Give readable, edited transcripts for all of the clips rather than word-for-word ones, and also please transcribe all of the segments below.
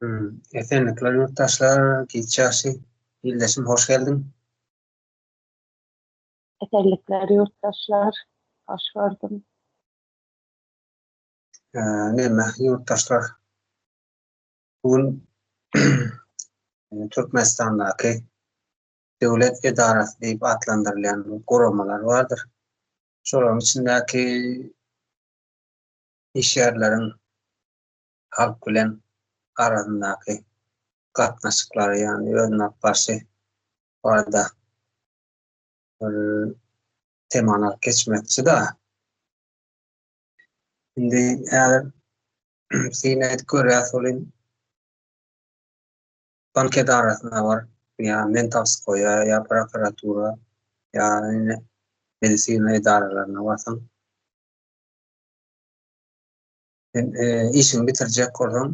Hmm. Esenlikler ýurtdaşlar, giç ýagşy. Ildeşim hoş geldiň. Esenlikler ýurtdaşlar, hoş gördüm. Ee, neme ýurtdaşlar? Bu gün Türkmenistandaky döwlet edarasy diýip atlandyrylýan guramalar bardyr. Şolaryň içindäki işgärleriň halk bilen arasyndaky gatnaşyklary, ýagny özüni alyp barşy barada bir temany alyp geçmekçi-de. Indi häzir syn edip görýäs welin, bank edarasyna baryp, ýa Mentawskoýa, ýa prokuratura, ýa ine medisina edaralaryna barsaň, Sen işiňi bitirjek bolsaň,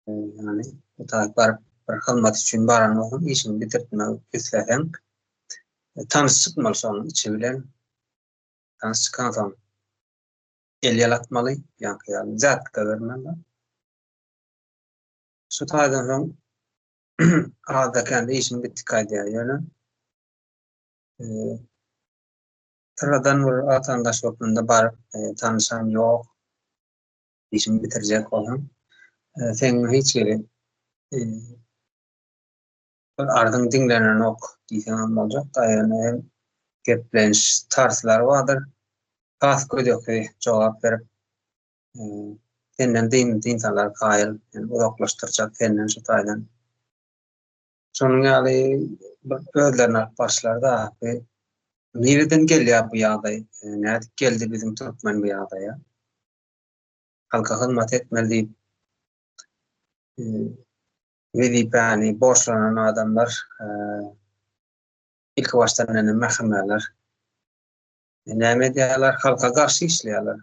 ýagny bu taýy baryp bir hyzmat üçin baran bolsaň, işiňi bitirtmek isleseň, tanyş çykmaly şonuň içi bilen. Tanyş çykansoň el ýalatmaly, ýaňky ýaly wzýatka bermeli. Şu taýdan soň azda-kände işiň bitdik gaýdýar ýöne. Syradan bir watandaş hökmünde baryp tanyşan ýok. Işiňi bitirjek bolsaň, seň hiç hili bir arzyň diňlenenok diýseňem boljak-da, ýöne hem gepleniş tarzlary bardyr. Has gödeki jogap berip, senden dynsalar kaýyl, ýöne uzaklaşdyrjak senden şu taýdan. Şonuň ýaly bir özlerini alyp başlarda bu nireden gelýär bu ýagdaý? Nädip geldi biziň türkmen bu ýagdaýa? Halka hyzmat etmeli diýip wezipäni borçlanan adamlar ilki başdan ene mähemeler. Näme edýärler? Halka garşy işleýärler.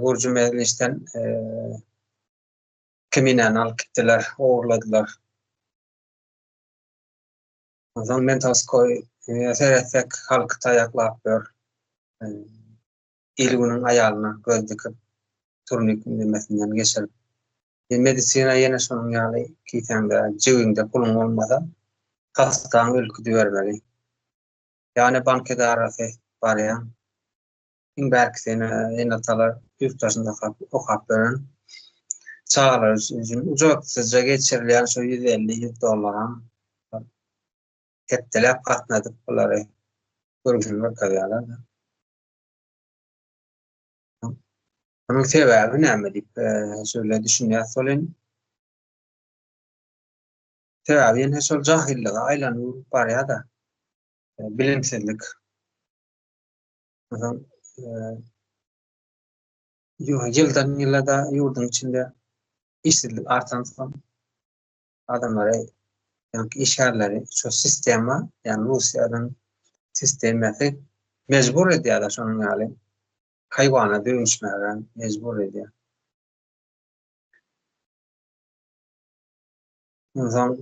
Gurjy mejlisden Keminäni alyp gitdiler, ogurladylar. Onsoň Mentalskoý seretsek halky taýaklap ýör. Il-günüň aýalyna göz dikip, turnik nemesinden geçirip. Medisina ýene şonuň ýaly, kisäňde, jübiňde puluň bolmasa, hassaň ülküdibermeli. Ýagny bank edarasy barýaň. Iň bärkisi ene, ene-atalar ýurt daşynda okap, okap ýören çagalar üçin ujypsyzja geçirilýän şu 150, 100 dollaram hepdeläp gatnadyp bulary görgüsini görkezýärler. Munuň sebäbi näme diýip, şöyle düşünýäs welin, sebäbi ýene şol jahyllyga aýlanyp barýar-da, bilimsizlik. Onsoň ýyldan ýyla-da ýurduň içinde işsizlik artansoň adamlary, ýagny işgärleri şu sistema, ýagny Russiýanyň sistemasy mejbur edýär-de şonuň ýaly haýwana dönüşmäge mejbur edýär. Onsoň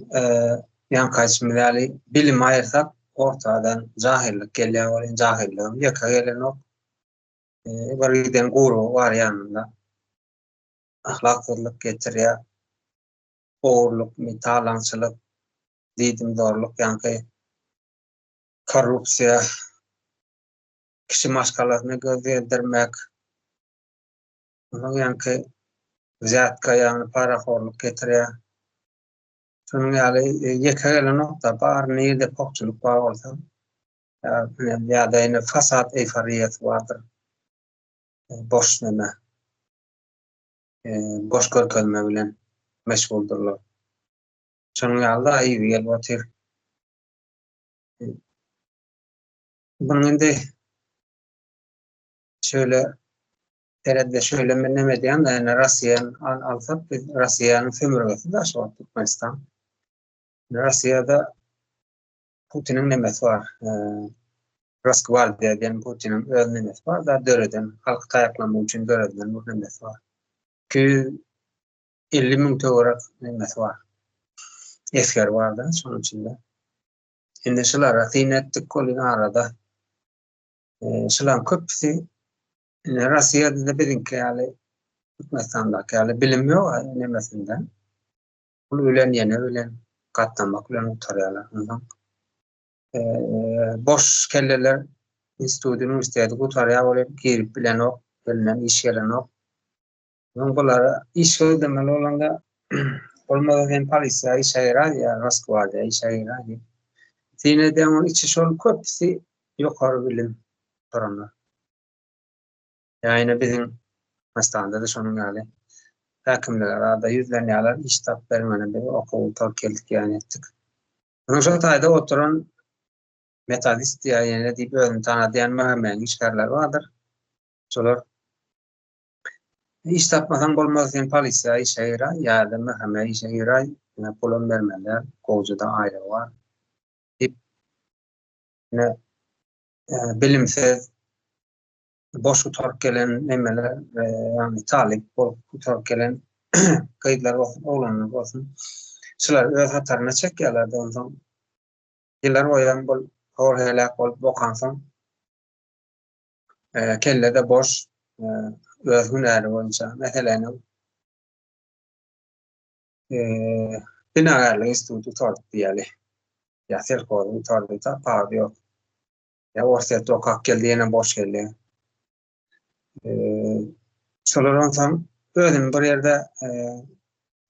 ýaňky aýdyşymyz ýaly bilimi aýyrsak ortadan jahyllyk gelýär welin jahyllygam ýeke gelenok. Bir giden gurugy bar ýanynda. Ahlaksyzlyk getirýär. Ogurlykmy, talaňçylyk, diýdimzorluk ýaňky korrupsiýa, kişi maşgalasyna göz gezdirmek, Onuň ýaňky wzýatka ýagny parahorluk getirýär. Şonuň ýaly e, ýeke gelenok-da, bar nirde pokçulyk bar bolsa, ýa-da ýene fasad eýforiýasy bardyr. E, boş neme. E, boş görkezme bilen meşguldyrlar. Şonuň ýaly-da yzy gelip otyr. Bunuň indi şöyle Seredde şöyle men neme diýen-de, ýöne Russiýany alsak, biz Russiýanyň sömürgesi da şu wagt Türkmenistan. Russiýada Putiniň nemesi bar. Rosgwardiýa diýen Putiniň öz nemesi bar da döreden, halky taýaklamak üçin döredilen bir nemesi bar. 250 müň töwerek nemesi bar. Esgeri bar da şonuň içinde. Indi şulara syn etdik welin arada. Şularyň köpüsi Indi Russiýada-da biziňki ýaly Türkmenistandaky ýaly bilim ýok nemesinde. Pul bilen ýene bilen gatnamak bilen gutarýarlar. Onsoň boş kelleler instituty, uniwersiteti gutarýar welin girip bilenok, elinden iş gelenok. Soň bulara iş gözlemeli bolanda bolmasa sen polisiýa işe giräý ýa Rosgwardiýa işe giräý diýip. Syn edýäň onuň içi şol köpüsi ýokary bilim gutaranlar. Ýa ýene biziň Türkmenistanda-da şonuň ýaly häkimlige zada ýüzlenýärler, iş tapyp bermeli biz okuw gutaryp geldik ýa etdik. Munuň şol taýda oturan metodist ýa ýene diýip özüni tanadýan MHM-niň işgärleri bardyr. Şolar iş tapmasaň bolmaz sen polisiýa işe giräý ýa-da MHM işe giräý, ýa pulam bermeliler, gowja-da aýlygy bar diýip ine bilimsiz boş gutaryp gelen nemeler, ýagny talyp bolup gutaryp gelen gyzlar bolsun, oglanlar bolsun, şular öz hataryna çekýärler-de, onsoň ýyllar boýam bol hor heläk bolup okansoň, kelle-de boş, öz hünäri boýunça, meseläni binagärlik instituty gutardyk diýeli, ýa selhozy gutardy, tapawudy ýok. Ýa Orsýetde okap geldi, ýene boş geldi. Şolar onsoň özüni bir ýerde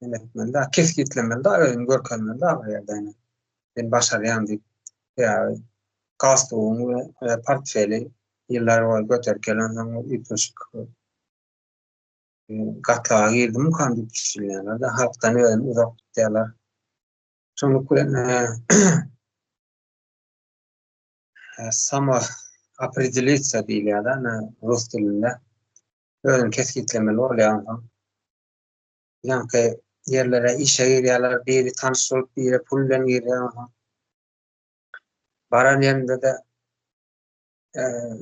neme etmeli da, kesgitlemeli da, özüni görkezmeli da bir ýerde. Men başarýan diýip. Ýa galstugyň we portfeli ýyllar boýy göterip gelensoň üýtgeşik gatlaga girdimmikan diýip düşünýärler-de, halkdan özüni uzak tutýarlar. Şonluk bilen Samo opredelitsa diýilýär-de, ine, rus dilinde. Özüni kesgitlemeli bolýar onsoň. Ýaňky ýerlere işe girýärler, biri tanyş bolup, biri pul bilen girýär onsoň. Baran ýerinde-de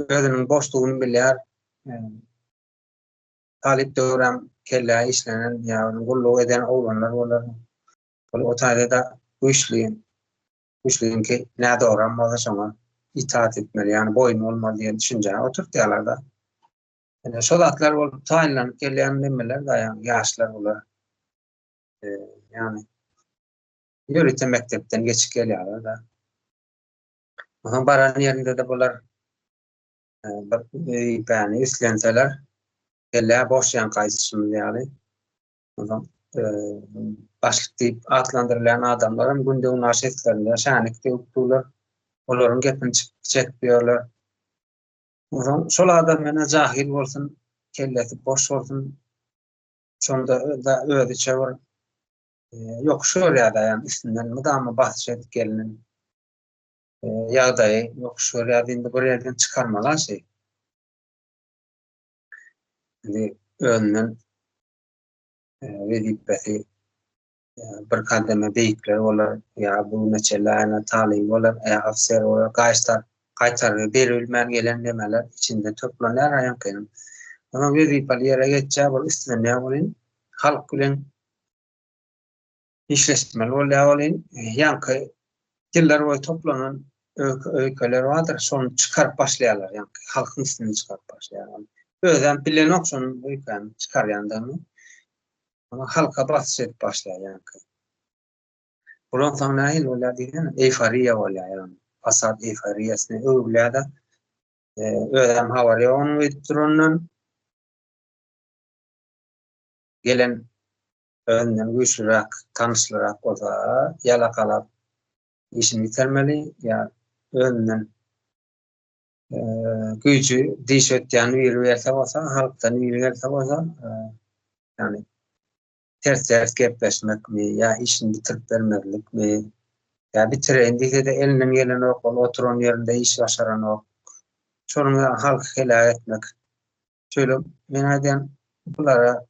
özüniň boşdugyny bilýär. Talyp döwrem kellä işlenen, ýa gulluk eden oglanlar bolar. Ol o taýda-da güýçli. Güýçlüňki nädogram bolsa şoňa itaat etmeli, ýagny boýun bolmaly diýen düşünjäni oturtýarlar-da. Ine, şo zatlar bolup taýynlanyp gelýän nemeler-de, ýagny ýaşlar bular. Ýagny ýörite mekdepden geçip gelýärler-de. Onsoň baran ýerinde-de bular bir wezipäni üstlenseler, kellä boş ýaňky aýdyşymyz ýaly, Onsoň başlyk diýip atlandyrylýan adamlar hem günde-günaş etlerinde şänik döwüp durlar. Olaryň gepini çekip ýörler. Onsoň şol adam ýene jahil bolsun, kellesi boş bolsun, şonda da özüçe bir ýokuş görýär-de, ýagny üstünden mydama basyş edip gelinen ýagdaýy ýokuş görýär. Indi bir ýerden çykarmaly şeý. Indi özünden wezipesi bir kademe beýikler bolar, ýa bu neçe aýna talyp bolar, ýa ofiser bolar, gaýtar gaýtargy beribilmän gelen nemeler içinde toplanýar aýaňkynyň. Onuň wezipeli ýere geçýär, bir üstlenýär welin, halk bilen işleşmeli bolýar welin, ýaňky ýyllar boýy toplanan öýkeler bardyr, şony çykaryp başlaýarlar, ýaňky halkyň üstüne çykaryp başlaýarlar. Özem bilenok şonuň öýkäni çykarýandygyny. Ony halka basyş edip başlaýar ýaňky. Bulan soň nähili bolýar diýsene, eýforiýa bolýar ýagny. Fasad eýforiýasyna öwrülýär-de, özem habary ýok onuň öýdüp durandan. Gelen özünden güýçlüräk, tanyşlyrak bolsa ýalakalap işini bitirmeli ýa özünden güýji diş ötýän biri gelse bolsa, halkdan biri gelse bolsa, ýagny ters-ters gepleşmekmi ýa işini bitirip bermezlikmi ýa bitireýin diýse-de elinden gelenok, ol oturan ýerinde iş başaranok. Şonuň ýaly halky heläk etmek. Şeýle men aýdýan bulara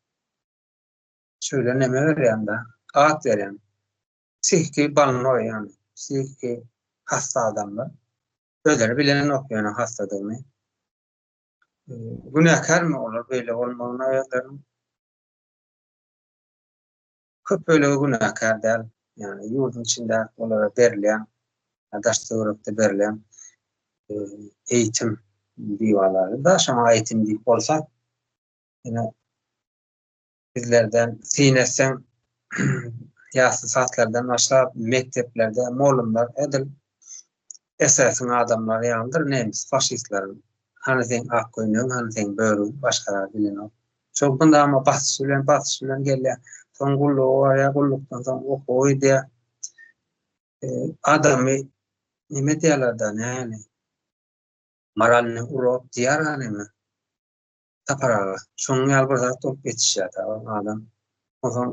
şeýle neme berýän-de, at berýän. Psihiki bolnoý, ýagny psihiki hassa adamlar. Özleri bilenok ýöne hassadygyny. Günäkärmi olar beýle bolmagyna özleriniň? Köp bölegi günäkär däl. Ýagny ýurduň içinde olara berilýän, daş-töwerekde berilýän eýitim diýip alaly-da, şoňa eýitim diýip bolsa, ýöne. Bizlerden syn etseň ýasly saatlardan başlap mekdeplerde mollumlar edil SS-iň adamlary ýalydyr nemis faşistleriň. Hany seň ak köýnegiň, hany seň börügiň başga zat bilenok. Şol mydama basyş bilen basyş bilen gelýär. Soň gulluga barýar, gullukdan soň okuwa gidýär. Adamy neme diýýärler-dä näme? Moralnyý urok diýýär-ä neme? Sapar aga, şonuň ýaly bir zat bolup ýetişýär-dä ol adam. Onsoň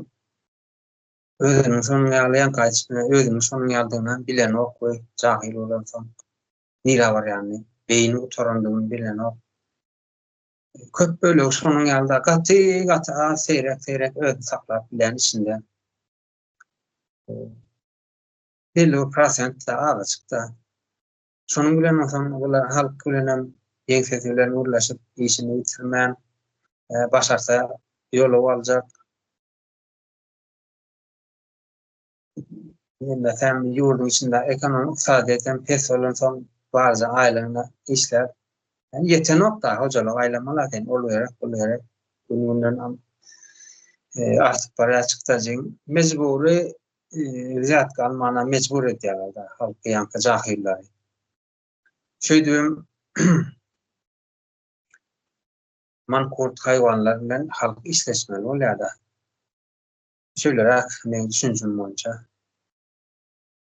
özüniň şonuň ýaly ýaňky aýdyşym ýaly özüniň şonuň ýalydygyny hem bilenok we jahyl bolansoň nirä barýanyny, beýni gutarandygyny bilenok. Köp bölegi şonuň ýaly-da, gaty gaty az seýrek-seýrek özüni saklap bilýän içinde. Belli bir prosent-de azajyk-da. Şonuň bilen onsoň bular halk bilenem ýeňsesi bilen gürleşip, işini bitirmän, başarsa ýola aljak. Bilmesem, ýurduň içinde ekonomik ykdysadyýet hem pes bolansoň, barja aýlygyna işläp, ýani ýetenok-da, hojalyk aýlamaly sen, ol gerek, bul gerek. Gün-günden artyp barýar çykdajyň. Mejbury wzýatka almana mejbur edýärler-de halky ýaňky jahyllary. Şeýdibem mankurt haýwanlar bilen halk işleşmeli bolýar-da. Şeýleräk meň düşünjim boýunça.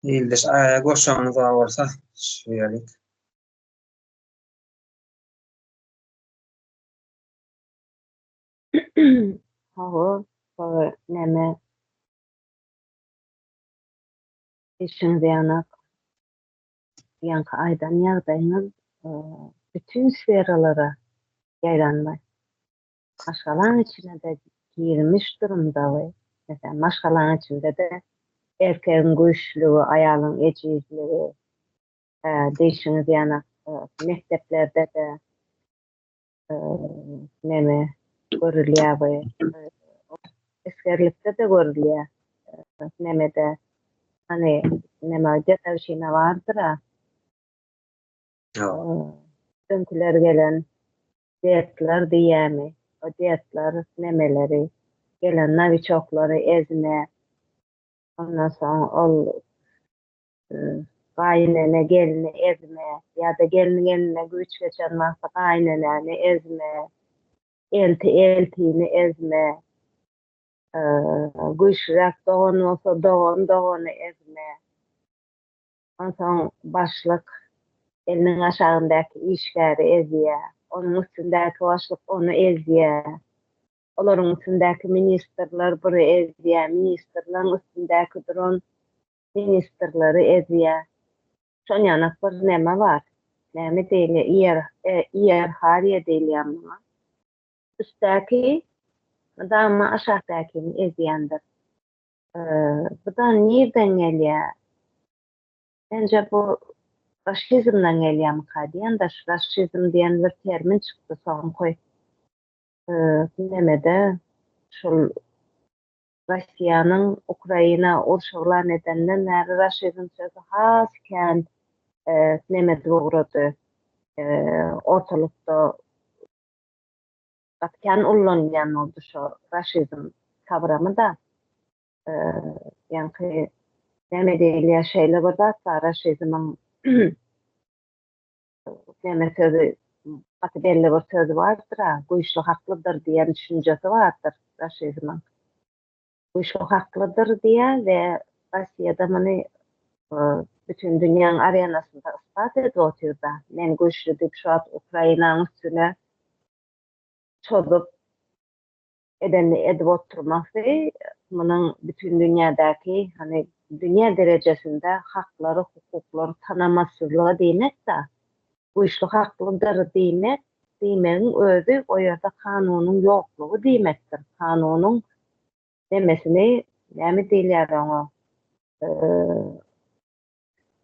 Ildeş goşagyňyz bar bolsa şu ýerik. Hawa, näme Işiňiz ýanak. Ýaňky aýdan ýagdaýyňyz bütin sferalara ýaýranmy? Maşgalaň içine-de girmiş durumda we meselem maşgalaň içinde-de erkegiň güýçlüligi, aýalyň ejizligi diýşiňiz ýanak mekdeplerde-de neme görülýär we esgerlikde-de görülýär. Nemede hani neme dedowşina bardyr-a. Öňküler gelen dertler diýýärmi? O dertler nemeleri gelen nowiçoklary ezme. Ondan soň ol Gaýynene gelni ezme, ýa-da gelniň eline güýç geçen wagty gaýynenäni ezme, elti eltini ezme, güýçlüräk dogan bolsa dogan dogany ezme. Onsoň başlyk eliniň aşagyndaky işgäri ezýär, onuň üstündäki başlyk ony ezýär. Olaryň üstündäki ministrler biri ezýär, ministrleriň üstündäki duran ministrleri ezýär. Şon ýanak bir neme bar. Näme diýilýär? Iýer, iýerhariýa diýilýär muňa. Üstdäki mydama aşakdakyny ezýändir. Bu-da nirden gelýär? Mence bu raşizmden gelýärmika diýen-de, şu raşizm diýen bir termin çykdy soňky nemede şol Russiýanyň Ukraina uruş yglan edenden bäri raşizm sözi has kän neme edip ugrady, ortalykda gaty kän ullanylýan boldy şo raşizm kawramy-da. Ýaňky näme diýilýär, şeýle bir zat bar raşizmiň näme sözi gaty belli bir sözi bardyr-a, güýçli haklydyr diýen düşünjesi bardyr raşizmiň. Güýçli haklydyr diýýär we Russiýada muny bütin dünýäň arenasynda ysbat edip otyr-da. Men güýçli diýip şu wagt Ukrainanyň üstüne çozup edenini edip oturmasy munuň bütin dünýädäki, hany, dünýä derejesinde haklary, hukuklary tanamazsyzlygy diýmek-dä. Güýçli haklydyr diýmek, diýmegiň özi o ýerde kanunyň ýoklugy diýmekdir. Kanunyň nemesini, näme diýilýär oňa,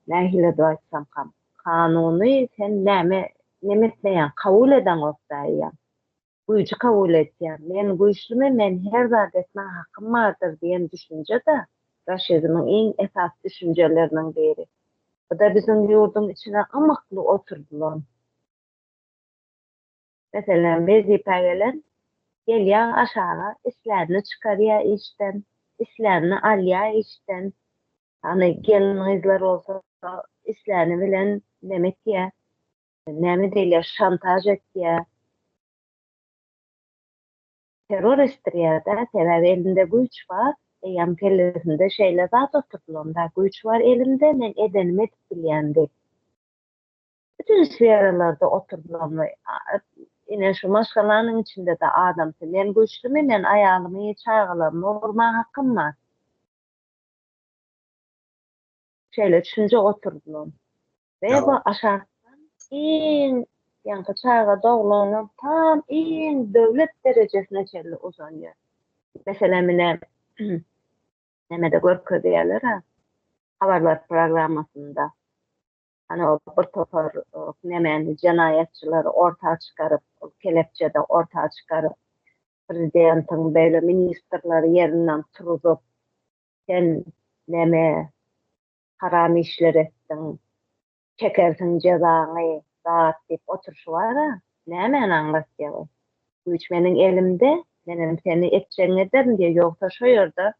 nähili edip aýtsamkam, kanuny sen näme, neme etmeýäň, kabul edeňok-da eýýäm. Güýji kabul edýän, men güýçlimi, men her zat etmäge hakym bardyr diýen düşünje-de raşizmiň iň esasy düşünjeleriniň biri. Bu-da biziň ýurduň içine ymykly oturdylan. Meselem, wezipä gelen. Gelýär aşaga, islänini çykarýar işden, islänini alýar işden. Hany gelin-gyzlar bolsa isläni bilen neme etýär, näme diýilýär, şantaž etýär. Terror etdirýär-dä, sebäbi elinde güýç bar, eýýäm kellesinde şeýle zat oturdylan-da, güýç bar elimde, men edenimi edip bilýän diýip. Bütin sferalarda oturdylanmy, ine şu maşgalanyň içinde-de adamsy, men güýçlümi, men aýalymy, çagalarymy urmaga hakym bar. Şeýle düşünje oturdylan. We bu aşakdan iň ýaňky çaga doglandan tam iň döwlet derejesine çenli uzanýar. Meselem ine nemede görkezýärler-ä habarlar programmasynda. Hany o bir topar nemäni jenaýatçylary orta çykaryp, ol kelepçede orta çykaryp, prezidentiň beýle ministrleri ýerinden turuzyp, sen neme haram işler etdiň, çekersiň jezaňy, zat diýip oturyşy bar-a, nämäni aňlatýar bu? Güýç meniň elimde, menem seni etjegiňi ederin diýýär, ýogsa şo ýerde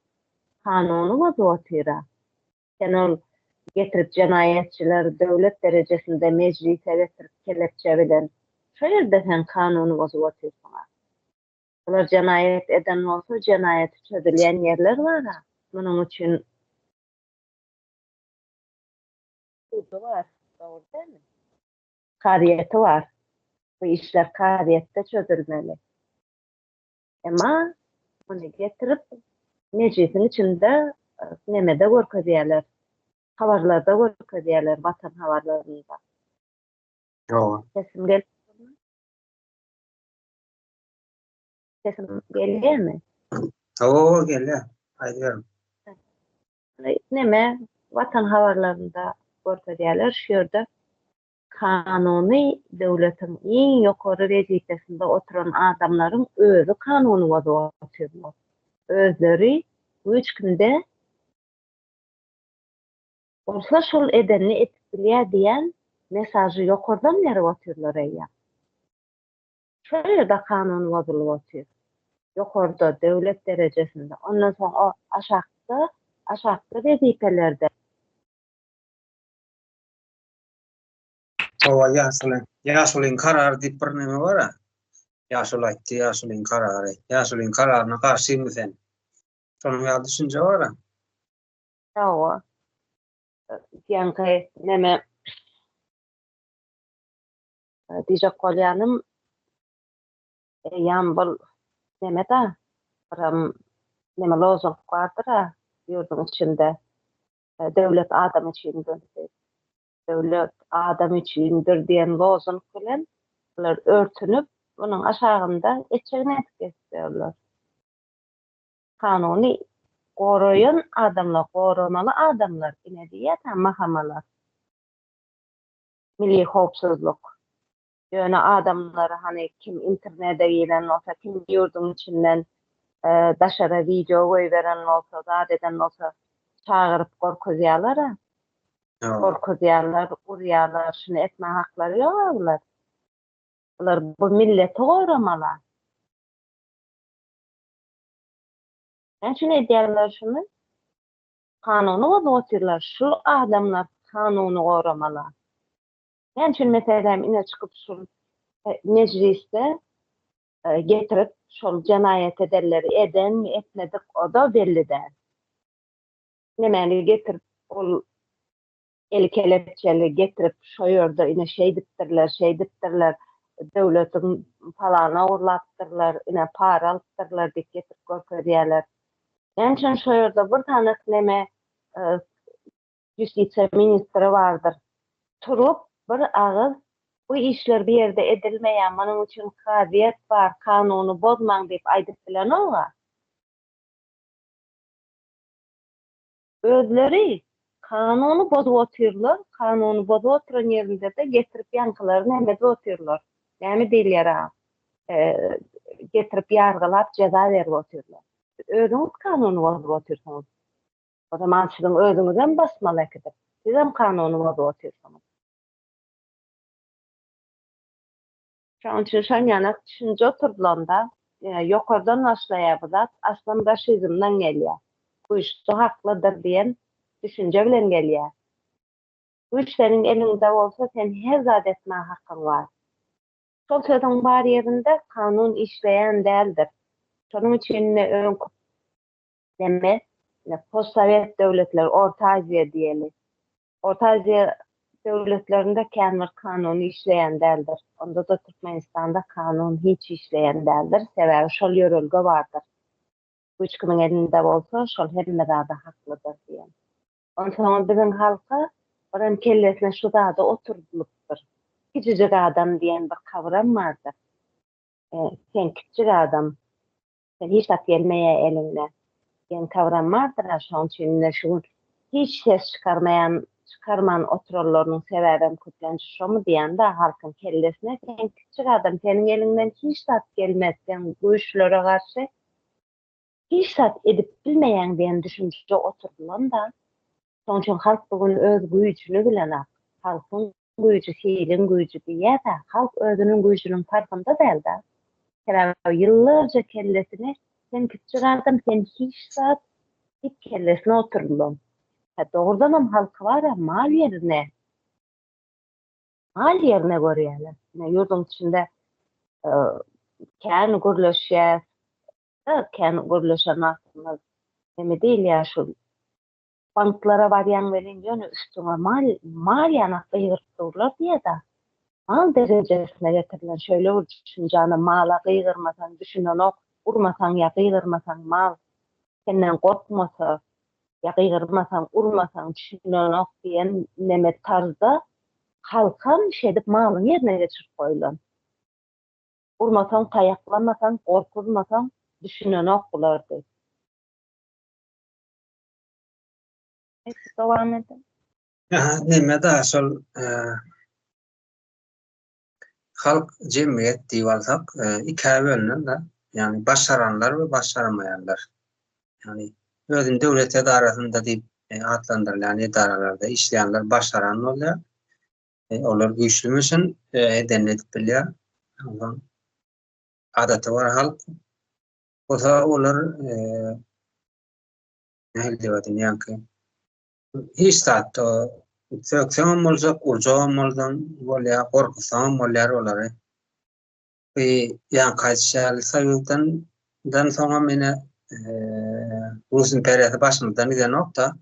kanuny bozup otyr-a. Sen ol getirip jenaýatçylary döwlet derejesinde mejlise getirip kelepçe bilen, şo ýerde sen kanuny bozup otyrsyň-a. Bular jenaýat eden bolsa, jenaýaty çözülýän ýerler bar-a. Munuň üçin Sudy bar, dogry dälmi? Kazyýeti bar. Bu işler kazyýetde çözülmeli. Emma muny getirip mejlisiň içinde nemede görkezýärler, habarlarda görkezýärler, Watan habarlarynda. Dogry. Sesim gelip durmy? Sesim gelýärmi? Hawa, gelýär. Aýdyberiň. Neme Watan habarlarynda görkezýärler şu ýerde kanuny döwletiň iň ýokary wezipesinde oturan adamlaryň özi kanuny bozup otyrlar. Özleri güýç kimde bolsa şol edenini edip bilýär diýen mesažy ýokardan berip otyrlar eýýäm. Şo ýerde kanun bozulyp otyr. Ýokarda, döwlet derejesinde. Ondan soň o aşakda, aşakky wezipelerde. Hawa, ýaşuly. Ýaşulyň karary diýip bir neme bar-a. Ýaşuly aýtdy, ýaşulyň karary. Ýaşulyň kararyna garşymy sen? Şonuň ýaly düşünje bar-a. Hawa. Ýaňky neme Diýjek bolýanym, eýýäm bul neme-dä, biram neme lozung bardyr-a ýurduň içinde, Döwlet adam üçindir diýip. Döwlet adam üçindir diýen lozung bilen bular örtünip, munuň aşagynda etjegini edip gezip ýörler. Kanuny goraýan adamlar, goramaly adamlar, ine diýýär-dä mahamalar. Milli howpsuzlyk. Ýöne adamlar hany kim internede giren bolsa, kim ýurduň içinden daşara wideo goýberen bolsa, zat eden bolsa çagyryp gorkuzýarlar-a. Gorkuzýarlar, urýarlar, şuny etme haklary ýog-a bular. Bular bu milleti goramaly. Näme üçin edýärler şuny? Kanuny bozup otyrlar. Şul adamlar kanuny goramaly. Näme üçin meselem ine çykyp şul mejlisde getirip şol jenaýat edenleri edenmi etmedik oda belli däl. Nemäni getirip ol eli kelepçeli getirip şo ýerde ine şeýdipdirler şeýdipdirler döwletiň palany ogurlapdyrlar ine para alypdyrlar diýip getirip görkezýärler. Näme üçin şo ýerde bir sany neme ýustisiýa ministri bardyr. Turup bir agyz bu işler bu ýerde edilmeýär, munuň üçin kazyýet bar, kanuny bozmaň diýip aýdyp bilenok-a. Özleri kanuny bozup otyrlar, kanuny bozup oturan ýerinde-de getirip ýaňkylary näme edip otyrlar, näme diýilýär-a, getirip ýargylap jeza berip otyrlar. Özüňiz kanuny bozup otyrsyňyz. O zaman siziň özüňizem basmaly äkidip. Sizem kanuny bozup otyrsyňyz. Şonuň üçin şon ýanak düşünje oturdylanda. ýokardan başlaýar bu zat, aslam raşizmden gelýär. Güýçli haklydyr diýen düşünje bilen gelýär. Güýç seniň eliňde bolsa sen her zat etmäge hakyň bar. Şol sözüň bar ýerinde kanun işleýän däldir. Şonuň üçin-de öňki neme, postsowet döwletleri, Orta Aziýa diýeli. Orta Aziýa döwletlerinde kän bir kanun işleýän däldir. Onda-da Türkmenistanda kanun hiç işleýän däldir. Sebäbi şol ýörelge bardyr. Güýç kimiň elinde bolsa, şol hemme zada haklydyr diýen. Onsoňam biziň halka birem kellesine şu zady oturdylypdyr. Kiçijik adam diýen bir kawram bardyr. Sen kiçijik adam, sen hiç zat gelmeýär eliňden diýen kawram bardyr-a, şonuň üçin ine şu gün hiç ses çykarmaýan, çykarman oturanlarynyň sebäbem köplenç şomy diýýän-de, halkyň kellesine sen kiçijik adam, seniň eliňden hiç zat gelmez, sen güýçlülere garşy hiç zat edip bilmeýäň diýen düşünje oturdylan-da. Şonuň üçin halk bu gün öz güýjüni bilenok. Halkyň güýji hiliň güýji diýýär-dä. Halk özüniň güýjüniň parhynda däl-dä. Sebäbi ýyllarja kellesine sen kiçijik adam, sen hiç zat diýip kellesine oturdylan. Hä, dogrudanam halky bar-a mal ýerine, mal ýerine görýärler. Ine ýurduň içinde kän gürleşýäs, Kän gürleşen wagtymyz neme diýilýär şu banklara barýaň welin ýöne üstüňe mal mal ýanak gygyryp durlar diýýäda. Mal derejesine getirilen şeýle bir düşünjäni mala gygyrmasaň düşünenok, urmasaň ýa gygyrmasaň mal senden gorkmasa ýa gygyrmasaň urmasaň düşünenok diýen neme tarzda halkam şeýdip malyň ýerine geçirip goýlan. Urmasaň, taýaklamasaň, gorkuzmasaň düşünenok bular diýip. Neyse dowam ediň. Aha, neme da şol halk jemgyýet diýip alsak, ikä bölünen da, ýagny başaranlar we başarmaýanlar. Ýagny özüni döwlet edarasynda diýip atlandyrylýan edaralarda işleýänler başaran bolýar. Olar güýçlümişin, edenini edip bilýär. Ondan adaty bir halk bolsa olar nähili diýip aýdayyn, ýaňky hiç zatda sökseňem boljak, urjagam bolsaň bolýar, gorkuzsaňam bolýar olary. Bu ýaňky aýdyş ýaly soýuzdan dan soňam ýene Rus imperiýasy başymyzdan gidenok-da.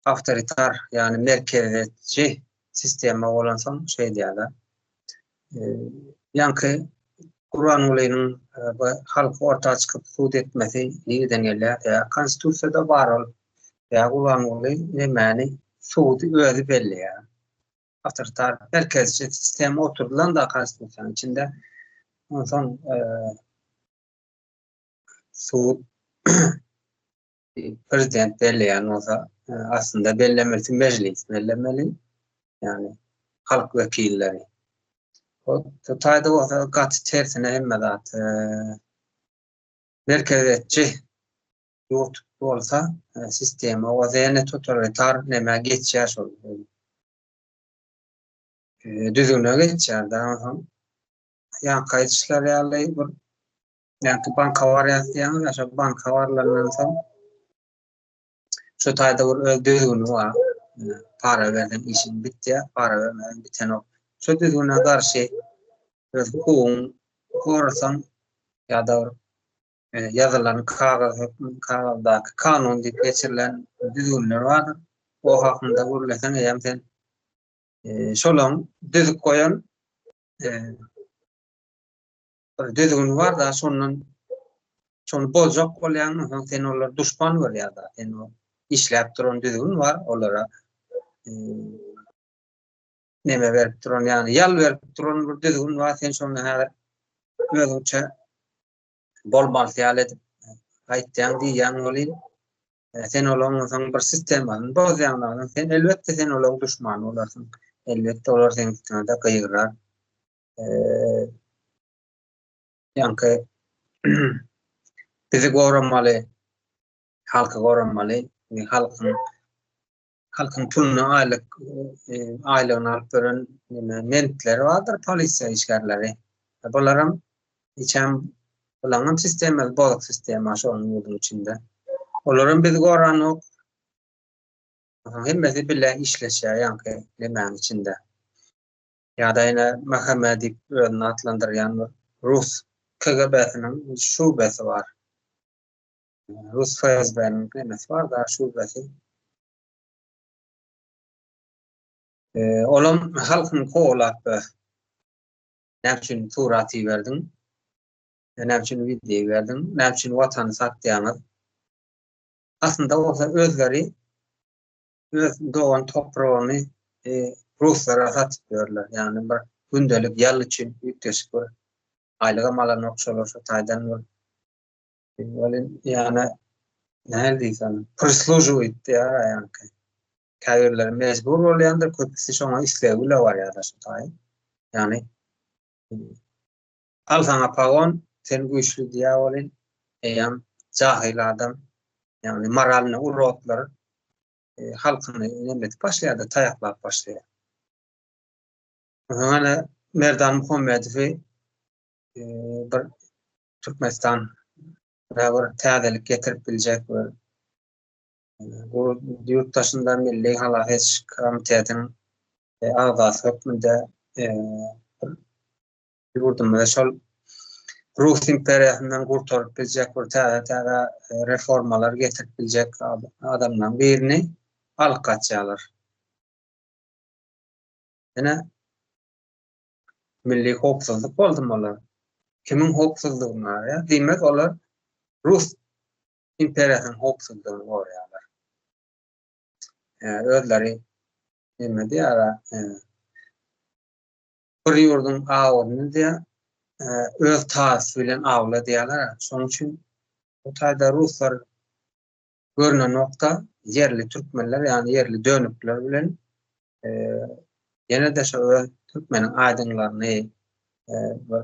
Awtoritar, ýagny merkezçi sistema bolansoň şeýdýärler. Ýaňky Gurbangulynyň bu halky orta çykyp sud etmesi nireden gelýär? Ýa konstitusiýada bar ol. Ýa Gurbanguly nemäni sudy özi belleýär. Awtoritar merkezçi sistema oturdylan da konstitusiýanyň içinde. Onsoň sud prezident belleýän bolsa, aslynda bellemesi mejlis bellemeli. Ýagny halk wekilleri. O taýda bolsa gaty tersine hemme zat. Merkeziyetçi ýurt bolsa sistema o ýene totalitar nämä geçýär şol. Düzgüne geçýär da onsoň ýaňky aýdyşlar ýaly bir Ýaňky banka barýas diýýäňiz, şo banka barlandan soň şo taýda bir öz düzgüni bar. Para berseň işiň bitýär, para bermeseň bitenok. Şo düzgüne garşy öz hukugyň gorasaň ýa-da bir ýazylan kagyz kagyzdaky kanun diýip geçirilen düzgünler bardyr. O hakynda gürleseň eýýäm sen şolaň düzüp goýan bir düzgün bar da şondan şony bozjak bolýaň onsoň sen olar duşman görýär da sen o işläp duran düzgün bar olara e, neme berip duran ýagny ýal berip duran bir düzgün bar sen şony häzir özüňçe bolmalysy ýaly edip aýtýaň diýýäň welin e, sen olaryň onsoň bir sistemasyny bozýaň sen elbetde sen olaryň duşmany bolarsyň elbetde olar seniň üstüňe-de gygyrar ýaňky bizi goramaly, halky goramaly, halkyň halkyň puluny aýlyk aýlygyny alyp beren neme mentleri bardyr, polisiýa işgärleri. Bularam hiçem Bulaňam sistemasy bozuk sistema şonuň ýurduň içinde. Olaram bizi goranok. Hemmesi bile işleşýär ýaňky nemäň içinde. Ýa-da ýene MHM diýip özüni atlandyrýan bir rus KGB-siniň şubesi bar. Rus FSB-niň nemesi bar da şubesi. Olam halkyny kowalap näme üçin surat iberdiň? Näme üçin wideo iberdiň? Näme üçin watany satýaňyz? Aslynda bolsa özleri öz dogan topragyny ruslara satyp ýörler. Ýagny bir gündelik ýal üçin üýtgeşik bir aýlygam alanok şolar şo taýdan bir welin ýagny nähili diýsem prislužiwit diýýär ýaňky. Käbirleri mejbur bolýandyr, köpüsi şoňa islegi bile barýar şo taý. Ýagny Al saňa pagon, sen güýçli diýýär welin, eýýäm jahyl adam, ýagny moralny urotlar halkyny neme edip başlaýar-da, taýaklap başlaýar. Onsoň ene Merdan Muhammedowy bir Türkmenistan bir täzelik getirip biljek bir bu ýurt daşynda Milli halas ediş komitetiniň agzasy hökmünde bir ýurdumyzy şol Rus imperiýasyndan gurtaryp biljek bir täze-täze reformalar getirip biljek adamlaryň birini alyp gaçýarlar. Ine, milli howpsuzlyk boldumy olar? Kimiň howpsuzlygyny goraýar? Diýmek, olar Rus imperiýasynyň howpsuzlygyny goraýarlar. Özleri neme diýýär? Bir ýurduň awuny diýýär, öz tazysy bilen awla diýýärler. Şonuň üçin bu taýda ruslar görnenokda ýerli türkmenler, ýagny ýerli dönükler bilen ýene-de şo öz türkmeniň aýdyňlaryny, bir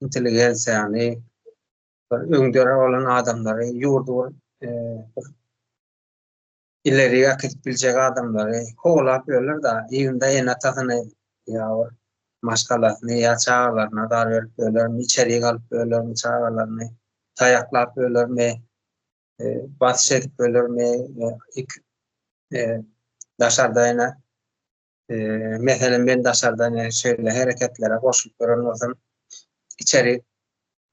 intelligensiýany, bir öňde bolan adamlary, ýurdy bir ileri äkidip biljek adamlary kowalap ýörler-de, yzynda ene-atasyny ýa bir maşgalasyny ýa çagalaryna zar berip ýörlermi, içerik alyp ýörlermi çagalaryny, taýaklap ýörlermi, basyş edip ýörlermi, daşarda ýene Meselem, men daşarda ine şeýle hereketlere goşulyp gören bolsam, içeri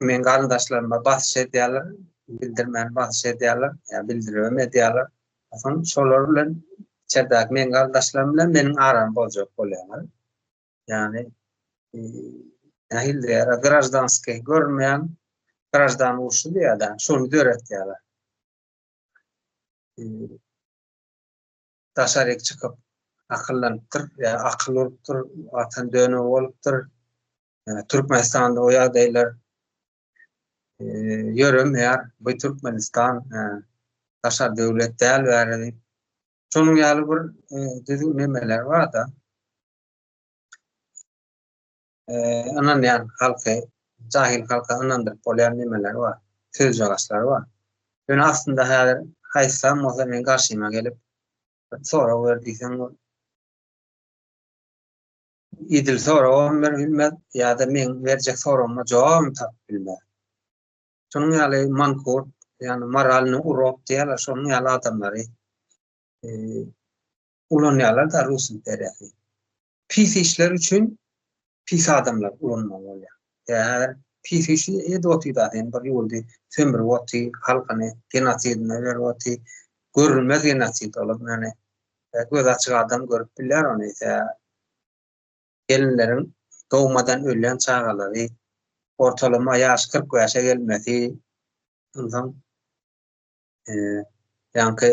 meň garyndaşlaryma basyş edýärler, bildirmän basyş edýärler, ýa bildiribem edýärler. Soň şolar bilen içerdäki meň garyndaşlarym bilen meniň aramy bozjak bolýarlar. Ýagny nähili diýýär, graždanskiý görünmeýän graždan urşy diýýär-de, şony döretýärler. Daşaryk çykyp akyllanypdyr, ýa akyl urupdyr, watan dönügi bolupdyr. Türkmenistanda o ýagdaýlar ýöremeýär. Bu Türkmenistan daşary döwlet däl bäri diýip. Şonuň ýaly bir düzüw nemeler bar-da. Ynanýan halky, jahyl halka ynandyryp bolýan nemeler bar, sözjagaşlar bar. Ýöne aslynda häzir haýsam bolsa meň garşyma gelip bir sorag ber diýseň ol idil soragam berip bilmez ýa-da meň berjek soragyma jogabam tapyp bilmez. Şonuň ýaly mankurt, ýagny moralny urok diýýärler, şonuň ýaly adamlary ulanýarlar-da rus imperiýasy. Pis işler üçin pis adamlar ulanmaly bolýar. Häzir pis işi edip otyr-da sen bir ýurdy sömürip otyr, halkyny genosidine berip otyr. Görülmez genosid ol ýöne gözi açyk adam görüp bilýär ony. Gelinleriň dogmadan ölýän çagalary, ortalama ýaş 45-e gelmesi, onsoň Ýaňky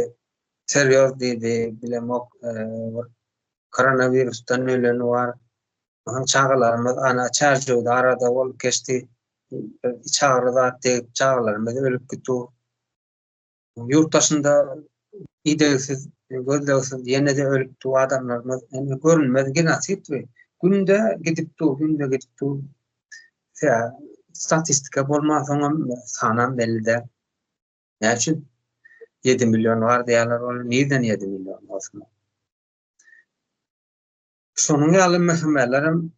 serýoz diýdi, bilemok, bir koronawirusdan öleni bar. Onuň çagalarymyz ana Çärjewde arada bolup geçdi. Iç agyry zat degip çagalarymyz ölüp gitdi. Ýurt daşynda idegsiz, gözlegsiz ýene-de ölüp dur adamlarymyz. Indi görünmez genosid bu. Günde gidip dur, günde gidip dur. Statistika bolmansoňam sanam belli däl. Näme üçin 7 million bar diýýärler, ol nirden 7 million bolsun? Şonuň ýaly möhümeler hem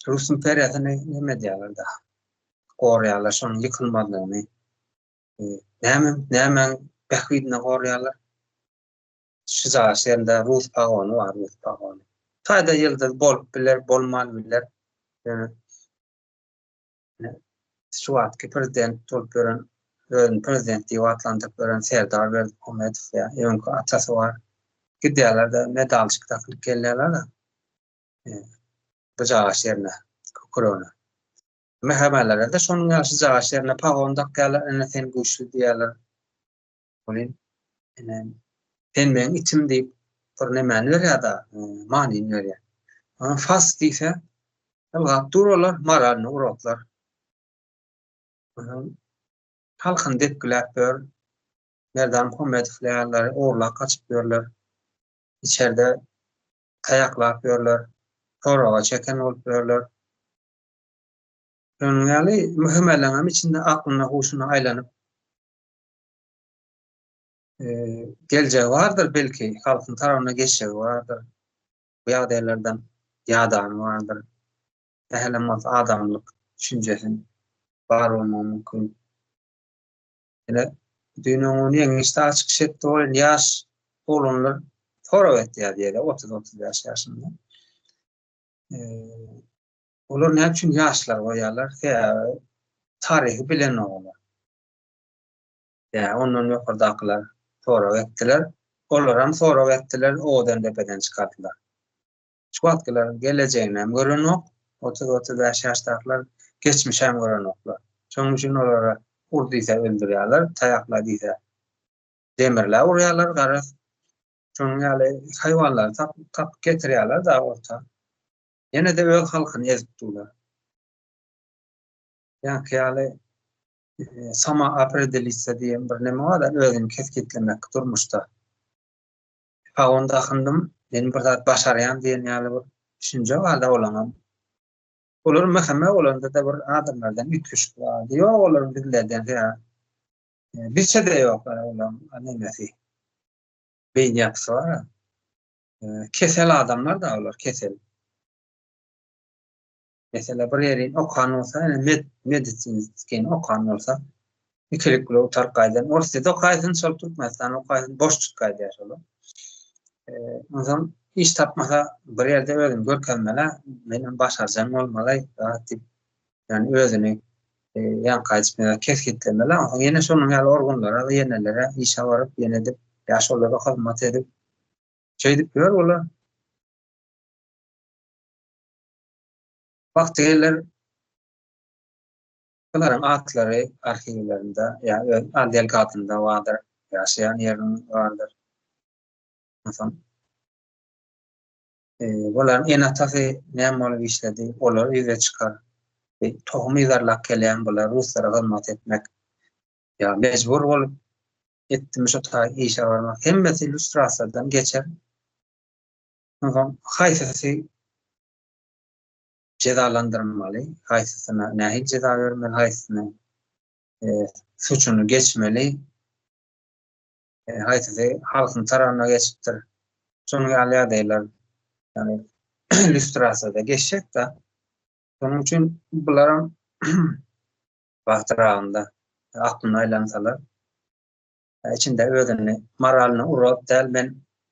Rus imperiýasyny neme edýärler daha. Goraýarlar şonuň ýykylmazlygyny. Näme, nämäň bähbidine goraýarlar? Şujaş ýerinde rus pagony bar, rus pagony. Taýda ýyldyz bolup biler, bolman biler. Ýöne şu wagtky prezident bolup ýören, özüni prezident diýip atlandyryp ýören Serdar Berdimuhamedow ýa öňki atasy bar. Gidýärler-de medalçyk dakynyp gelýärler-de. Gyjagaç ýerine, kükregine. Mähribanlara-da şonuň ýaly şyjagaç ýerine pagon dakýarlar, ine sen güýçli diýýärler. Welin, ine, sen meň itim diýip bir nemäni berýär-de, manyny berýär. Onuň fas diýse, ylgap dur olar, moralyny uratlar. Onsoň halkyny depgiläp ýör. Merdan Muhammedow ýalylary ogurlap gaçyp ýörler. Içerde taýaklap ýörler, soraga çeken bolup ýörler. Şonuň ýaly möhümeleňem içinde aklyna huşuna aýlanyp geljegi bardyr belki, halkyň tarabyna geçjegi bardyr. Bu ýagdaýlardan ýadany bardyr. Sähelem bolsa adamlyk düşünjesi bar bolmagy mümkin. Ine, düýn öňňun ýeňiş dagy çykyş etdi ol ýaş oglanlar sorag etýär diýeli, 30-35 ýaşynda. Olar näme üçin ýaşlar goýýarlar? Sebäbi taryhy bilenok olar. Ýa ondan ýokardakylar sorag etdiler. Olaram sorag etdiler, owadan depeden çykardylar. Şu wagtkylar gelejegini hem görenok, 30-35 ýaşdakylar geçmişi hem görenoklar. Şonuň üçin olara ur diýse öldürýärler, taýakla diýse demirlä urýarlar, garaz. Şonuň ýaly haýwanlary tapyp getirýärler-de orta. Ýene-de öz halkyny ezip durlar. Ýaňky ýaly samoopredelisiýa diýen bir neme bar-da, özüni kesgitlemek durmuşda. Pagon dakyndym, men bir zat başarýan diýen ýaly bir düşünje bar-da olaňam. Olar MHM bolanda-da bir adamlardan üýtgeşik zady ýok olaryň bizlerden sebäbi bizçe-de ýok olaryň nemesi. Beýni ýapysy bar-a. Kesel adamlar da olar kesel. Mesela bir ýerini okan bolsa, ýa med medisinskini okan bolsa, ikilik bilen gutaryp gaýdan. Orsýetde okaýsyn, şol Türkmenistanda okaýsyn, boş çykyp gaýdýar şolar. Onsoň iş tapmasa bir ýerde özüni görkezmeli, menem başarjaň bolmaly zat diýip, ýani özüni ýaňky aýdyşym kesgitlemeli. Onsoň ýene şonuň ýaly organlara, ýenelere işe baryp, ýene edip, ýa şolara hyzmat edip, Şeýdip ýör olar. Wagty geler bularyň atlary arhiwlerinde ýa öz delgatynda bardyr, ýaşaýan ýeriniň bardyr. Onsoň bularyň ene-atasy näme bolup işledi, olar ýüze çykar. Tohum yzarlap gelýän bular ruslara hyzmat etmek ýa mejbur bolup etdimi şo taý işe barmak. Hemmesi illýustrasiýadan geçer. Onsoň haýsysy jezalandyrmaly, haýsysyna nähili jeza bermeli, haýsysyna e, suçuny geçmeli, e, haýsysy halkyň tarabyna geçipdir. Şonuň ýaly ýagdaýlar ýagny illýustrasiýada geçjek-de. Şonuň üçin bularam wagtyragynda aklyna aýlansalar, içinde özüni moralyny urat däl, men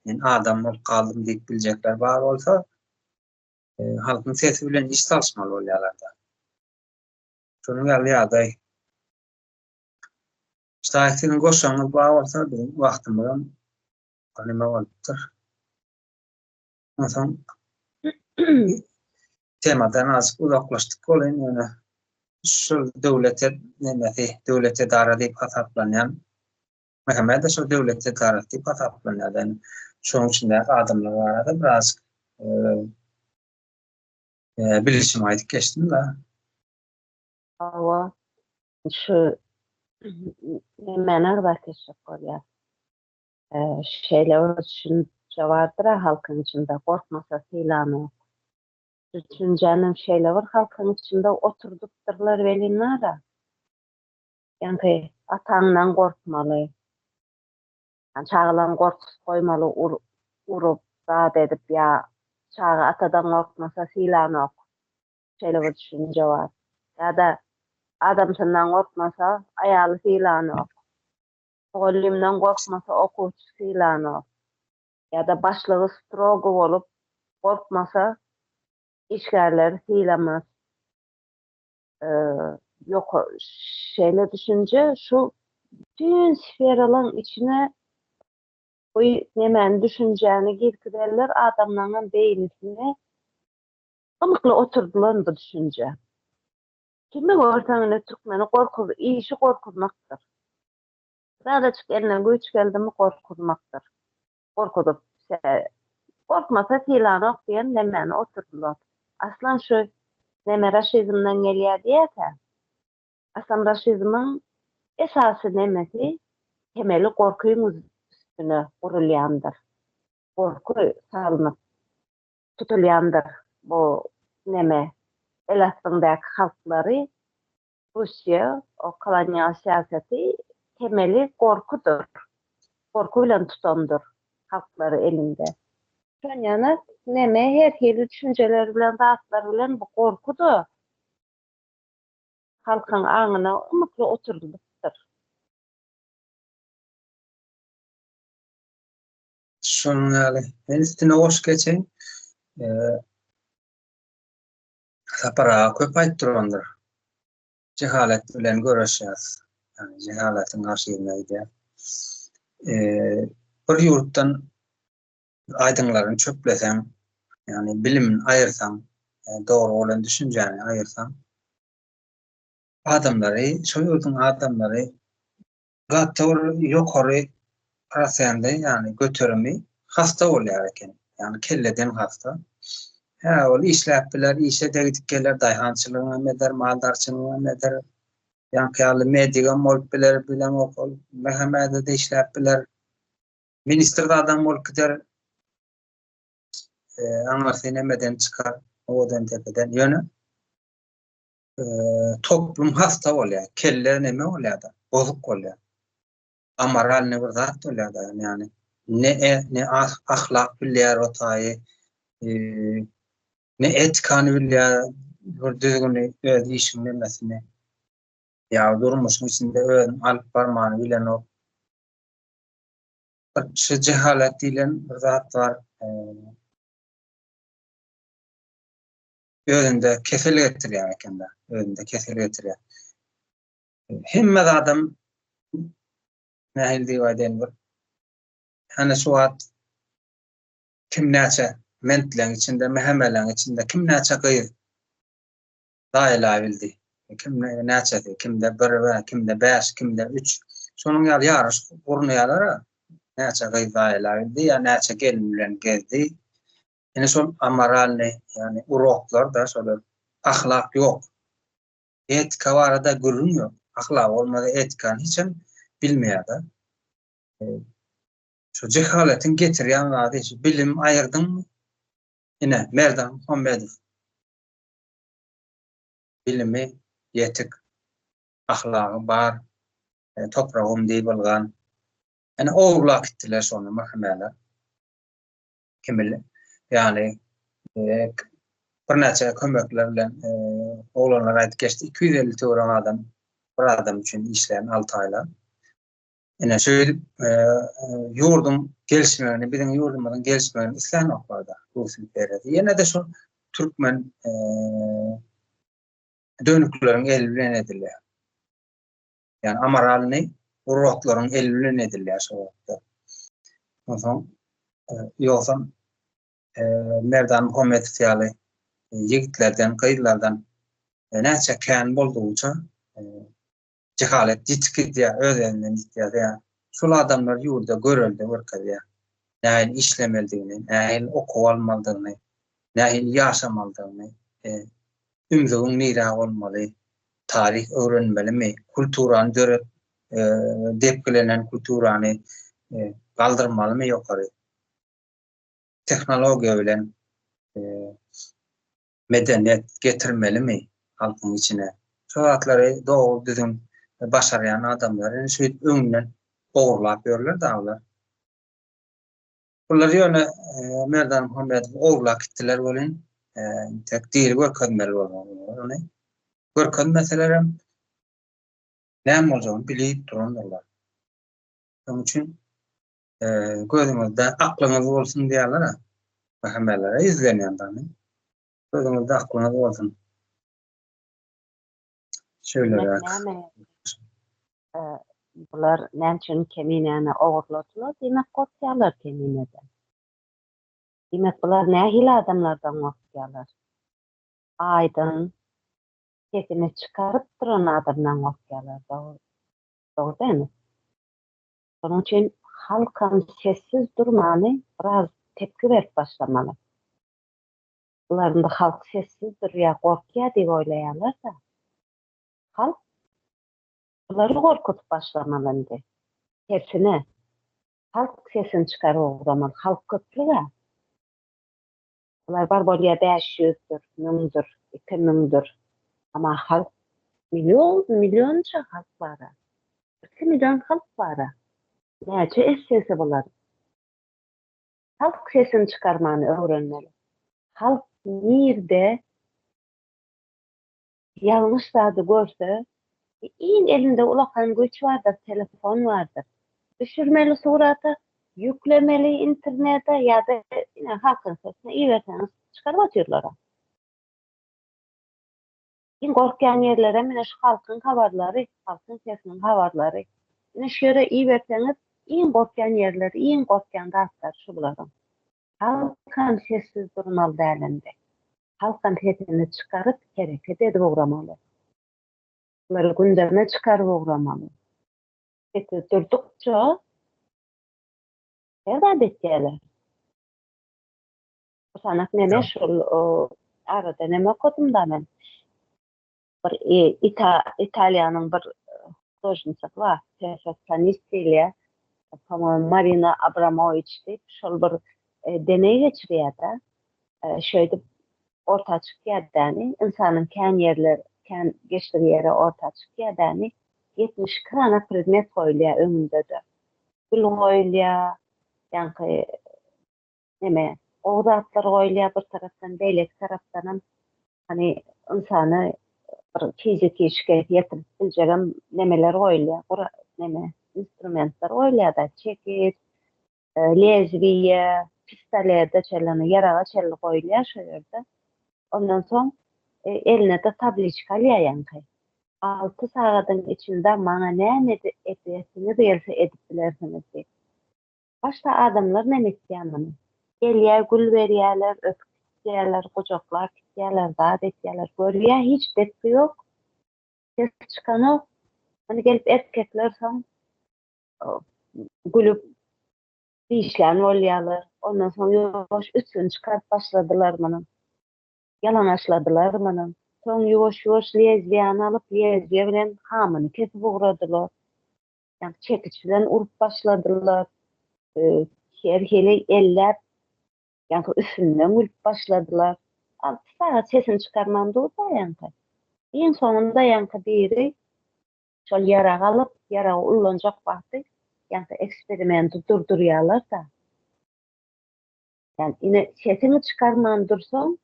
men adam bolup galdym diýip biljekler bar bolsa, e, halkyň sesi bilen iş salyşmaly bolýarlar-da. Şonuň ýaly ýagdaý. Şaýat siziň goşaňyz bar bolsa, biziň wagtymyzam neme bolupdyr. Onsoň temadan azajyk uzaklaşdyk welin, ýöne şol döwlet nemesi, döwlet edara diýip hasaplanýan, MHM-de şol döwlet edarasy diýip hasaplanýar. Ýagny şonuň içindäki adamlar barada birazajyk bilişimi aýdyp geçdim-de. Hawa, şu nämäni agzap geçjek bolýar? Şeýle bir düşünje bardyr-a halkyň içinde, gorkmasa sylanok. Düşünjänem şeýle bir halkyň içinde oturdypdyrlar welin bar-a. Ýaňky ataňdan gorkmaly. Çagalaryň gorkusyp goýmaly urup, zat edip ýa çaga atadan gorkmasa sylanok. Şeýle bir düşünje bar. Ýa-da. Adamsyndan gorkmasa, aýaly sylanok. Mugallymdan gorkmasa, okuwçy sylanok. Ýa-da başlygy strogo bolup, gorkmasa, işgärleri sylamaz. Ýok, şeýle düşünje şu bütin sferalaryň içine bu nemäni düşünjäni girkizerler, adamlaryňam beýnisine ymykly oturdylan bu düşünje. Kimi görseň ine türkmeni gorkuz, işi gorkuzmakdyr. Birazajyk eline güýç geldimi gorkuzmakdyr. Gorkuzyp, gorkmasa sylanok diýen nemäni oturdylar. Aslan şu neme raşizmden gelýär diýýärkä. Aslam raşizmiň esasy nemesi temeli gorkyň üstüne gurulýandyr. Gorky salnyp tutulýandyr bu neme el astyňdaky halklary Russiýa o kolonial syýasaty temeli gorkudyr. Gorky bilen tutandyr halklary elinde. Şonýana neme her hili düşünjeler bilen zatlar bilen bu gorky-da halkyň aňyna ymykly oturdylypdyr. Şonuň ýaly. Men üstüne goşup geçeýin. Sapar aga köp aýdyp durandyr. Jehalet bilen göreşýäs. Ýagny jehaletiň garşysyna gidýär. Bir ýurtdan aýdyňlaryny çöpleseň, ýagny bilimini aýyrsaň, dogry bolan düşünjäni aýyrsaň, adamlary, şol ýurduň adamlary Gaty bir ýokary prosendi, ýagny göterimi hasta bolýar eken. Ýagny kelleden hasta. Hä, ol işläp biler, işe-de gidip geler, daýhançylygam eder, maldarçylygam eder. Ýaňky ýaly medigem bolup biler, bilemok, ol MHM-de-de işläp biler. Ministr zadam bolup gider. Aňyrsy nemeden çykar, owadan depeden. Ýöne toplum hasta bolýar, kelle neme bolýar-da, bozuk bolýar. Amoralnyý bir zat bolýar-da, ýagny ne e, ne ahlak bilýär o taýy, ne etikany bilýär, bir düzgüni, öz işiň nemesini. Ýa durmuşyň içinde özüni alyp barmany bilenok. Bir şu jehalet diýlen bir zat bar. Özünde kesel getirýär ekende, özünde kesel getirýär. Hemme zadam nähili diýip aýdaýyn bir hany şu wagt kim näçe mentleň içinde, mhmleň içinde kim näçe gyz zaýalabildi. Kim näçesi, kimde bir we kimde bäş, kimde üç. Şonuň ýaly ýaryş gurnaýarlar. Näçe gyz zaýalabildi ýa näçe gelin bilen gezdi. Ine şol amoralnyý, ýagny uroklar-da şolar. Ahlak ýok. Etika barada gürrüň ýok. Ahlak bolmasa etikany hiçem bilmeýär-de. Şu jehaletiň getirýän zady şu bilim aýyrdyňmy? Ine, Merdan Muhammedow. Bilimi ýetik, ahlagy bar, topragym diýip ylgan. Ine ogurlap gitdiler şony mhm-ler. Kim bilir. Ýagny birnäçe kömekler bilen oglanlar aýdyp geçdi. 250 töweregi adam bir adam üçin işlän 6 aýlap. Ine şeýdip ýurduň gelişmegini, biziň ýurdumyzyň gelişmegini islänoklar-da Rus imperiýasy. Ýene-de şu türkmen dönükleriň eli bilen edilýär. Ýagny amoralnyý urotlaryň eli bilen edilýär şo wagtda. Onsoň ýogsam Merdan Muhammedow ýaly ýigitlerden, gyzlardan näçe kän boldugyça jehalet ýitip gidýär, öz-özünden ýitýär. Ýa şol adamlar ýurda görelde görkezýär. Nähili işlemelidigini, nähili okuw almalydygyny, nähili ýaşamalydygyny, ümzügiň nirä bolmaly, taryh öwrenmelimi, kulturany döret, depgilenen kulturany galdyrmalymy ýokary, tehnologiýa bilen medeniýet getirmelimi halkyň içine. Şu zatlary dogry düzüň başarýan adamlar indi şeýdip öňünden ogurlap ýörler daglar. Bular ýöne Merdan Muhammedowy ogurlap gitdiler welin, entek diri görkezmeli bolmaly ony. Görkezmeselerem. Näme boljagyny bilip durandyrlar. Şonuň üçin gözüňizde aklyňyz bolsun diýýärler-ä. Hemmelere ýüzlenýän da men. Gözüňizde aklyňyz bolsun. Şeýleräk. Näme? Bular näme üçin Keminäni ogurladylar? Diýmek gorkýarlar Kemineden. Diýmek bular nähili adamlardan gorkýarlar? Aýdyň sesini çykaryp duran adamdan gorkýarlar. Dogry dälmi? Şonuň üçin halkam sessiz durmany biraz tepki berip başlamaly. Bular indi halk sessiz durýar, gorkýar diýip oýlaýarlar-da. Halk bulary gorkuzyp başlamaly indi. Tersine, halk sesini çykaryp ugramaly. Halk köplüg-ä. Bular bar bolýar bäş ýüzdür, müňdür, iki müňdür. Amma halk million, millionça halk bar-a. Iki million halk bar-a. Näçe essesi bular? Halk sesini çykarmany öwrenmeli. Halk nirde ýalňyş zady görse, iň elinde ulakan güýç bardyr, telefon bardyr. Düşürmeli surata, ýüklemeli internete ýa-da ine halkyň sesine iberseňiz çykaryp otyrlar-a. Iň gorkýan ýerlerem ine şu halkyň habarlary, halkyň sesiniň habarlary. Ine şu ýere iberseňiz iň gorkýan ýerleri, iň gorkýan zatlary şu bularyň. Halkam sessiz durmaly däl indi. Halkam sesini çykaryp hereket edip ugramaly. Bulary gündeme çykaryp ugramaly. Sessiz durdukça her zat etýärler. Sanak neme şol arada neme okadym da men. Bir Ita Italiýanyň bir hudožnisasy bar, perfeksionist diýilýär. Po-moýemu Marina Abramowiç diýip, şol bir deneý geçirýär-de. Şeýdip orta çykýar däni, ynsanyň kän ýerler, kän geçdigi ýere orta çykýar däni, 72 sany predmet goýulýar öňünde-de. Gül goýulýar, ýaňky neme, gowy zatlar goýulýar bir tarapdan, beýleki tarapdanam hany ynsana bir fiziki şikes ýetirip biljegem nemeler goýulýar, gura neme, instrumentler goýulýar-da, çekiç, lezwiýe, pistolete çenli, ýaraga çenli goýulýar şo ýerde. Ondan soň eline-de tabliçka alýar ýaňky. Alty sagadyň içinde maňa näme edesiňiz gelse edip bilersiňiz diýip. Başda adamlar näme etýär muny? Gelýär gül berýärler, öpüp gitýärler, gujaklap gitýärler, zat etýärler. Görýär hiç depgi ýok. Ses çykanok. Ony gelip erkekler soň gülüp dişlän bolýarlar. Ondan soň ýuwaş üstüni çykaryp başladylar munuň. Ýalaňaçladylar munuň. Soň ýuwaş-ýuwaş lezwiýany alyp, lezwiýe bilen hamyny kesip ugradylar. Ýagny çekiç bilen urup başladylar. Her hili elläp, ýagny üstünden gülüp başladylar. Alty sagat sesini çykarman durdy ýaňky. Iň soňunda ýaňky biri şol ýaragy alyp, ýaragy ullanjak wagty ýaňky eksperimenti durdurýarlar-da. Ýagny ine sesiňi çykarman dursaň,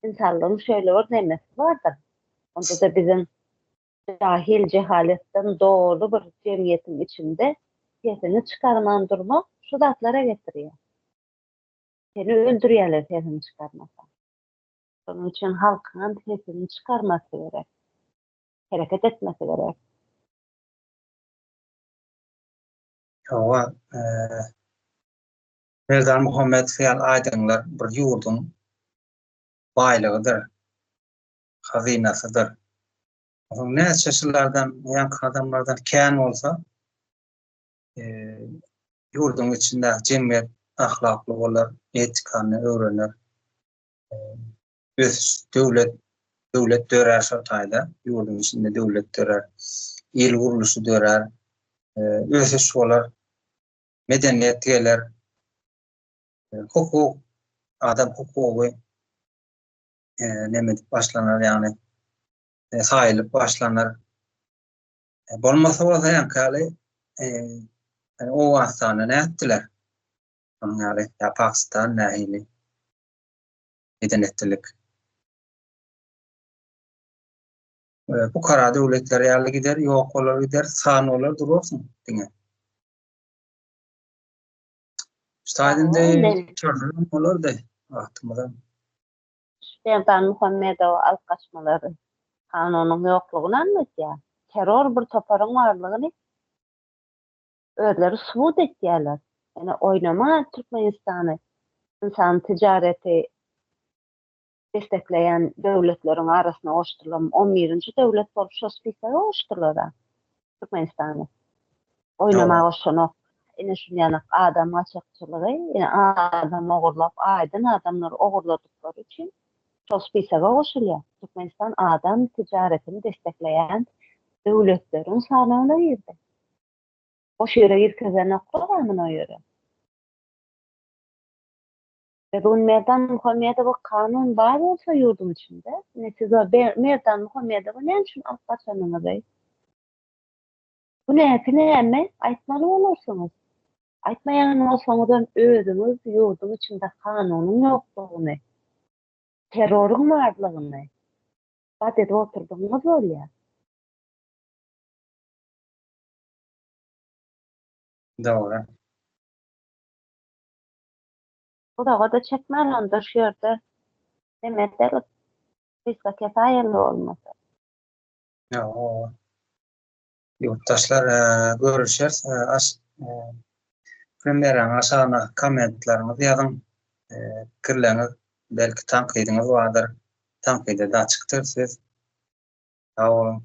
ynsanlygyň şeýle bir nemesi bardyr. Onda-da biziň jahil jehaletden doly bir jemgyýetiň içinde sesiňi çykarman durmak şu zatlara getirýär. Seni öldürýärler sesiňi çykarmasaň. Şonuň üçin halkyňam sesini çykarmasy gerek. Hereket etmesi gerek. Hawa, Serdar Muhammedow ýaly aýdyňlar bir ýurduň baýlygydyr. hazynasydyr. Onuň näçe şulardan, ýaňky adamlardan kän bolsa, ýurduň içindäki jemgyýet ahlakly bolar, etikany öwrener. Ösüş, döwlet, döwlet dörär şo taýda, ýurduň içinde döwlet dörär, il gurluşy dörär, ösüş bolar, medeniýet geler, hukuk, adam hukugy neme edip başlanar, ýagny saýylyp başlanar. Bolmasa bolsa ýaňky ýaly Owganystanda nätdiler? Şonuň ýaly, ýa Pakistan nähili eden etdilik. Pukara döwletler ýaly gider, ýok bolar gider, san bolar durarsyň diňe. Şu taýdan indi bolardy wagtymyzam. Merdan Muhammedowy alyp gaçmalary kanunyň ýoklugyny aňladýar. Terror bir toparyň barlygyny özleri subut etýärler. Ýöne oýnama Türkmenistany ynsan tijareti destekleýän döwletleriň arasyna goşdular. On birinji döwlet bolup şo spisoga goşdular-a Türkmenistany. Oýnama goşanok. Ine şunýanak adam gaçakçylygy, ine adam ogurlap, aýdyn adamlary ogurladyklary üçin şol spisoga goşulýar. Türkmenistan adam tijaretini destekleýän döwletleriň sanawyna girdi. Boş ýere girkezenoklar-a muny o ýere. Ve bu Merdan Muhammedowa kanun bar bolsa ýurduň içinde, ine siz o Merdan Muhammedowy näme üçin alyp gaçanyňyzy, günäsi näme aýtmaly bolarsyňyz. Aýtmaýan bolsaňyzam özüňiz ýurduň içinde kanunyň ýoklugyny, terroryň barlygyny isbat edip oturdygyňyz bolýar. Dogry. Uzaga-da çekmän onda şu ýerde neme ederlik, gysga kesaýaly bolmasa. Ýa-o. Ýurtdaşlar görüşeris. Aş premýeraň aşagyna kommentleriňizi ýazyň. Pikirleriňiz, belki tankydyňyz bardyr. Tankyda-da açykdyr söz. Sag boluň.